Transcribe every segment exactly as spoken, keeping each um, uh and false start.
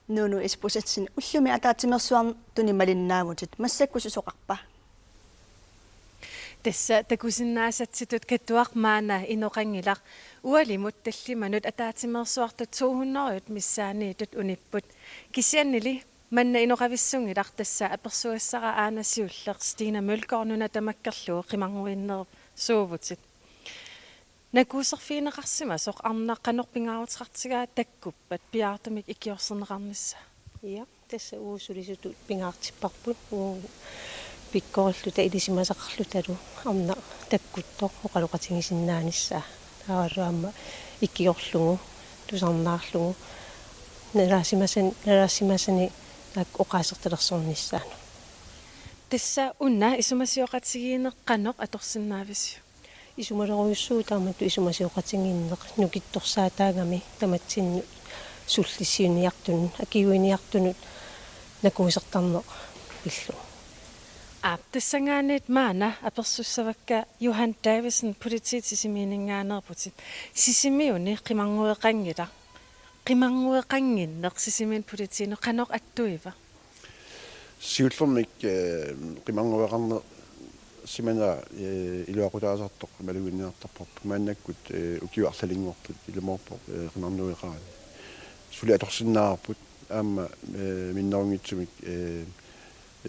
Nuunu Isbosethsen, ullumi ataatsimeersuartuni malinnaavutit, massakkut susoqarpa? Tassa takusinnaasatsitut Katuaq maanna inoqanngilaq. Ualimut tallimanut ataatsimeersuartut to hundrede missaanniittut unipput. Kisiannili manna inoqavissunngilaq, tassa apersugassara aana siulleq Stina Mølgaard nuna tamakkerlugu qimarnguiinnersuuvutit. Nakuuserfigineqarsimasoq arnaq qanoq pingaaruteqartigaa takkuppat piaartumik ikiorserneqarnissaa? Ja, tassa uagut sulisutut pingaartipparput, uagut pikkorilluta ilisimasaqarlutalu arnaq takkuttoq oqaloqatigisinnaanissaa. Taavalu aamma ikiorlugu, tusarnaarlugu, nalaasimasan-, nalaasimasani taakku oqaasertalersornissaannut. Tassa una isumasioqatigiinneq qanoq atorsinnaavisiuk? Isumalerujussuuvoq taamatut isumasioqatigiinneq nukittorsaataagami tamatsinnut sullissiuniartunut, akiuiniartunut nakuusertarneq pillugu. Aap, tassanngaanniit maanna apersussavakka Johan Davidsen, politiit Sisimiuninngaanneerputit. Sisimiuni qimarngueqanngilaq. Qimarngueqannginneq Sisimiuni politiinut qanoq attuiva? Siullermik, eh, qimarngueqarnersimanera, eh, iluaqutaasartoq maluginiartarparput. Maannakkut, eh, ukiut arlalinngortut ilumoorpoq, eh, qimarngueqarani. Suli atorsinnaavarput aamma, eh, minnerunngitsumik, eh,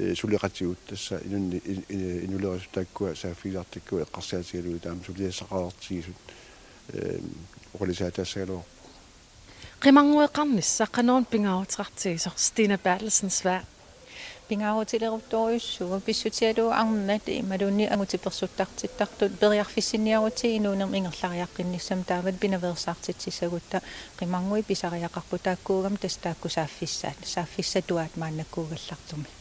eh, suleqatigut, tassa inunnik in-, in-, inulerisut taakkua saaffigisartakkavut eqqarsaatigalugit aamma suliassaqartigisut, eh, oqilisaataassagaluarpoq. Qimarngueqarnissaq qanoq pingaaruteqartigisoq, Stina Berthelsen Svea? Pingaarutileruttorujussuuvoq, pissutigalugu arnat imaluunniit angutit persuttartittartut periarfissinniarutsigu inuunermi ingerlariaqqinnissamut, taavalu pinaveersaartitsissagutta qimarnguit pisariaqarput, taakkuugamik tassa taakku saaffissaat, saaffissatuaat maannakkuugallartumik.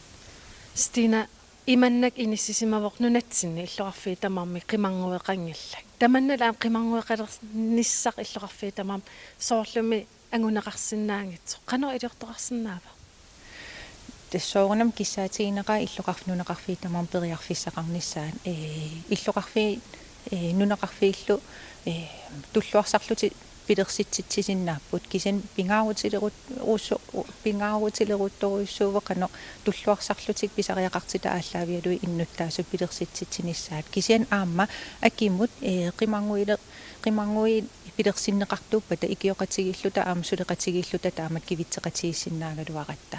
Stina, imannak inissisimavoq nunatsinni illoqarfiit tamarmik qimarngueqanngillat. Tamannalu aamma qimarngueqalernissaq illoqarfiit tamarmik soorlumi anguneqarsinnaanngitsoq. Qanoq iliortoqarsinnaava? Tassa soorunami kissaatigineqaaq illoqarf-, nunaqarfiit tamarmik periarfissaqarnissaat. Ee, illoqarfiit, ee, nunaqarfiillu, ee, tulluarsarlutik pilersitsitsisinnaapput. Kisianni pingaarutilerut-, usu-, pingaarutileruttorujussuuvoq qanoq tulluarsarlutik pisariaqartitat aallaavigalugit innuttaasut pilersitsitsinissaat. Kisianni aamma akimut, ee, qimarnguile-, qimarnguit pilersinneqartuuppata ikioqatigiilluta aamma suleqatigiilluta taamatut kivitseqatigiissinnaagaluaratta.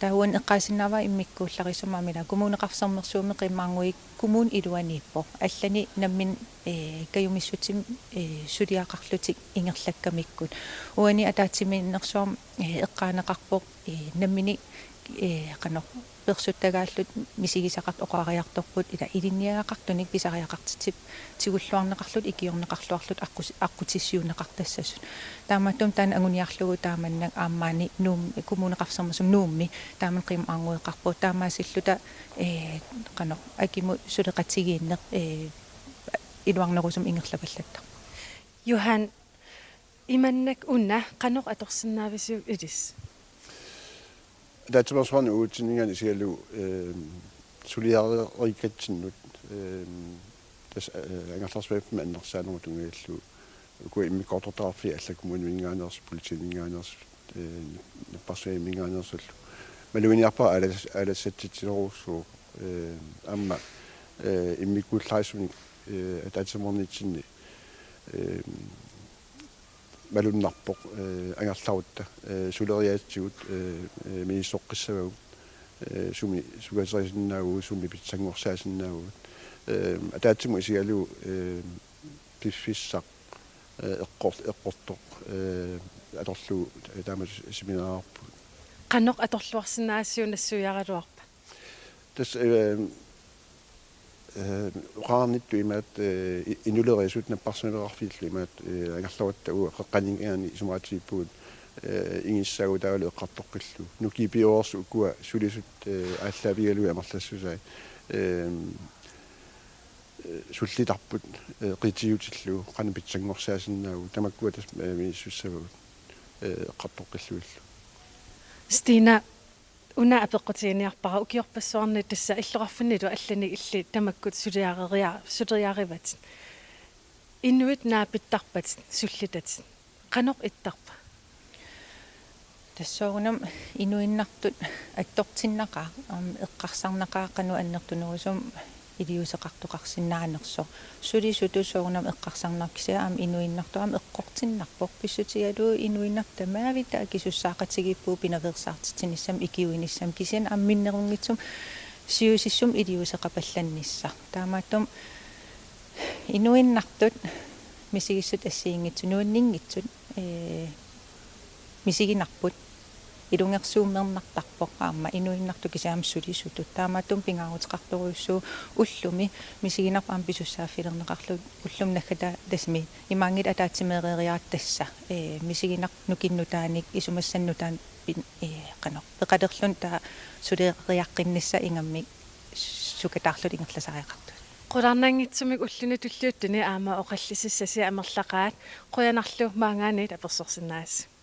Taava uani eqqaasinnaavara immikkuullarissammat, ila Kommuneqarfik Sermersuumi qimarnguit kommunip iluaniippoq. Allanik nammineq, ee, kajumissutsimik, ee, suliaqarlutik ingerlakkamikkut. Uani ataatsimiinnersuarmi, ee, eqqaaneqarpoq, ee, nammineq, ee, qanoq persuttagaallutik misigisaqartut oqariartorput, ila ilinniagaqartunik pisariaqartitsip tigulluarneqarlutik ikiorneqarluarlutik aqqus-, aqqutissiuunneqartassasut. Taamaattumik taanna anguniarlugu taamannak aamma maani Nuum-, Kommuneqarfik Sermersuumi Nuummi taamani qimarngueqarpoq, taamaasilluta, ee, qanoq akimut suleqatigiinneq, ee, iluarnerusumik ingerlapallattarpoq. Johan, imannak una qanoq atorsinnaavisiuk ilissi? Ataatsimeersuarnik uagutsinnit isigalugu, ehm, suliareerikkatsinnut, ehm, tassa, eh, angerlarsimaffimmik annersaanermut tunngatillugu ukua immikkoortortaqarfiit allat, kommuniminngaanneersut, politiiminngaanneersut, eh, napparsimmaminngaanneersullu. Maluginiarpara aalas-, aalassatsitsilerujussuuvoq, eh, aamma, eh, immikkuullarissumik, eh, ataatsimoornitsinni, eh, malunnarpoq, eh, angerlarutta, eh, suleriaatsigut, eh, eh, misissoqqissavagut, eh, sumi sukaterisinnaavugut, sumi pitsanngorsaasinnaavagut. Eh, ataatsimut isigalugu, eh, piffissaq, eh, eqqor-, eqqortoq, eh, atorlugu, eh, taama seminariarpugut. Qanoq atorluarsinnaavisiuk, nassuiaraluarpa? Tassa, eh, eh, oqarnittut imaattoq, eh, i-, inulerisut napparsimmavimmi oqarfiillu imaattoq, eh, angerlarutta uagut qeqqaninngaanniit isumaqatigiippugut, eh, ingissagut taavalu eqqartoqqillugu. Nukiit pioreersut ukua sulisut, eh, aallaavigalugit amerlassusaat, eh, eh, sullitarput, eh, qitiutillugu qanoq pitsanngorsaasinnaavagut, tamakkua tassa, eh, misissuissavagut, eh, eqqartoqqillugillu. Stina, una apeqqutiginiarpara, ukiorpassuarni tassa illoqarfinnilu allanik illit tamakkut suliareria-, suliarivatit. Inuit naapittarpatit, sullitatit. Qanoq ittarpa? Tassuunam inuinnartut attortinnaqaaq, aamma eqqarsarnaqaaq qanoq annertunerusumik iliuuseqartoqarsinnaanersoq. Sulisutut soorunami eqqarsarnarpoq kisianni aamma inuinnartut aamma eqqortinnarpoq. Pissutigalugu inuinnartut tamavitta akisussaaqatigiippugut pinaveersaartitsinissamut ikiuinissamut kisianni aamma minnerunngitsumik siusissumik iliuuseqapallannissaq. Taamaattumik inuinnartut misigissut assigiinngitsut nuanninngitsut, ee, misiginarput ilungersuummernartarpoq aamma inuinnartut kisianni aamma sulisutut. Taamaattumik pingaaruteqartorujussuuvoq ullumi misiginarput aamma pisussaaffilerneqarlugu ullumi naggataata tassami imaanngilaq ataatsimeereeriarlugu tassa, ee, misiginarput nukinnik nutaanik isumassannik nutaanik pin-, ee, qanoq peqalerluni taava suleriaqqinnissaq ingammik sukataarluta ingerlasariaqartugut. Qularnanngitsumik ulluni tulliuttuni aamma oqallisissasi amerlaqaat, qujanarlu maanngaanniit apersorsinnaasasi.